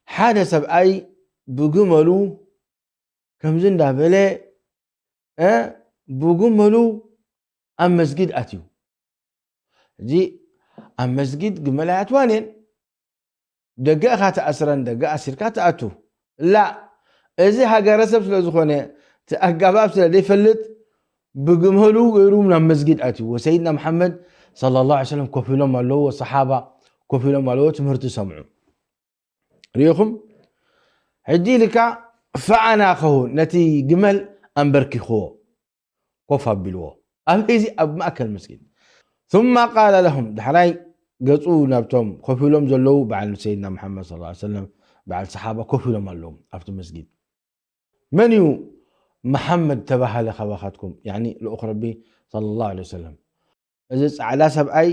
ሓደ ሰብኣይ ብግመሉ ከምዚ እንዳበለ፣ እ፣ ብግመሉ ኣብ መስጊድ ኣትዩ። እዚ ኣብ መስጊድ ግመል ኣይኣትዋን እየን። ደገ ኢኻ ትኣስረን፣ ደገ ኣሲርካ ትኣቱ። ላ፣ እዚ ሃገረሰብ ስለ ዝኾነ፣ እቲ ኣጋባብ ስለ ዘይፈልጥ፣ ብግመሉ ገይሩ ናብ መስጊድ ኣትዩ። ወሰይድና መሓመድ ሰለላሁ ዐለይሂ ወሰለም ኮፍ ኢሎም ኣለዉ፣ ወሰሓባ ኮፍ ኢሎም ኣለዉ፣ ትምህርቲ ሰምዑ። ርኢኹም? ሕጂ ኢልካ ፈኣናኸሁ፣ ነቲ ግመል ኣንበርኪኽዎ፣ ኮፍ ኣቢልዎ። ኣበይ እዚ? ኣብ ማእከል መስጊድ። ثم قال لهم፣ ዳሕራይ ገጹ ናብቶም ኮፍ ኢሎም ዘለዉ በዓል ሰይድና መሓመድ ሰለላሁ ዐለይሂ ወሰለም፣ በዓል ሰሓባ ኮፍ ኢሎም ኣለዉ ኣብቲ መስጊድ። መን እዩ መሓመድ ተባሃለ ካባኻትኩም? ያኒ ልኡኽ ረቢ ሰለላሁ ዐለይሂ ወሰለም። እዚ ጻዕዳ ሰብኣይ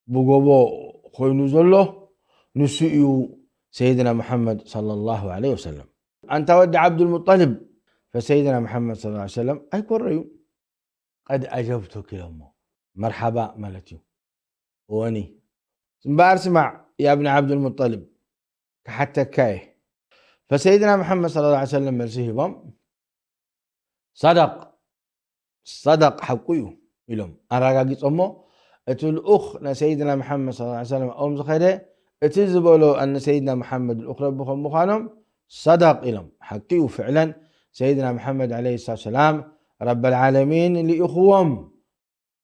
ብጎቦ ኮይኑ ዘሎ ንሱ እዩ ሰይድና መሓመድ ሰለላሁ ዐለይሂ ወሰለም። ኣንታ ወዲ ዓብዱልሙጠልብ፣ ፈሰይድና መሓመድ ሰለላሁ ዐለይሂ ወሰለም ኣይኮረዩ። ቀድ ኣጀብቱክ ኢሎሞ፣ መርሓባ ማለት እዩ። እወኒ እምበኣር ስማዕ፣ ያ ብኒ ዓብዱልሙጠልብ፣ ክሓተካ እየ። ፈሰይድና መሓመድ ሰለላሁ ዐለይሂ ወሰለም መልሲ ሂቦም፣ ሰደቕ፣ ሰደቕ፣ ሓቁ እዩ ኢሎም ኣረጋጊጾሞ። እቲ ልኡኽ ናይ ሰይድና መሓመድ ሰለላሁ ዐለይሂ ወሰለም ኣብኦም ዝኸደ፣ እቲ ዝበሎ ንሰይድና መሓመድ ልኡኽ ረቢ ከም ምዃኖም ሰደቕ ኢሎም። ሓቂ እዩ ፍዕለን ሰይድና መሓመድ ዐለይሂ ሰላቱ ወሰላም ረበል ዓለሚን ልኢኽዎም፣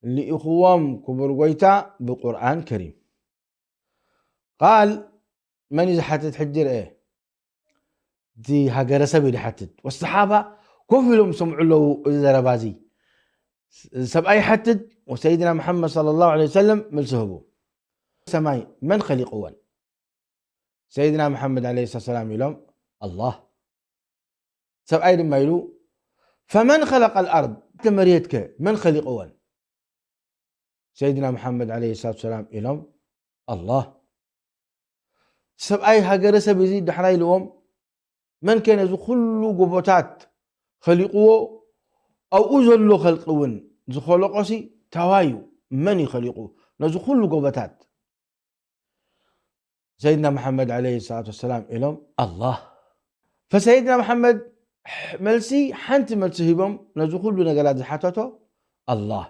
ልኢኽዎም ክቡር ጎይታ ብቁርኣን ከሪም። ቃል መን እዩ ዝሓትት? ሕጂ ርአ፣ እቲ ሃገረሰብ እዩ ዝሓትት። ወሰሓባ ኮፍ ኢሎም ይሰምዑ ኣለዉ እዚ ዘረባ እዚ። ሰብኣይ ይሓትት፣ ወሰይድና መሓመድ ሰለላሁ ዐለይሂ ወሰለም መልሲ ህቡ። ሰማይ መን ኸሊቕወን? ሰይድና መሓመድ ዐለይሂ ሰላም ኢሎም፣ ኣላህ። ሰብኣይ ድማ ኢሉ፣ ፈመን ኸለቀል ኣርድ፣ እቲ መሬትከ መን ኸሊቕወን? ሰይድና መሓመድ ዐለይሂ ሰላቱ ሰላም ኢሎም፣ ኣላህ። ሰብኣይ ሃገረሰብ እዚ ዳሕራይ ኢልዎም፣ መን ከ ነዚ ኩሉ ጎቦታት ኸሊቕዎ? ኣብኡ ዘሎ ኸልቂ እውን ዝኸለቆሲ ታዋይ እዩ። መን እዩ ኸሊቑ ነዚ ኩሉ ጎቦታት? ሰይድና መሓመድ ዐለይሂ ሰላቱ ወሰላም ኢሎም፣ ኣላህ። ፈሰይድና መሓመድ መልሲ፣ ሓንቲ መልሲ ሂቦም ነዚ ኩሉ ነገራት ዝሓተቶ፣ ኣላህ።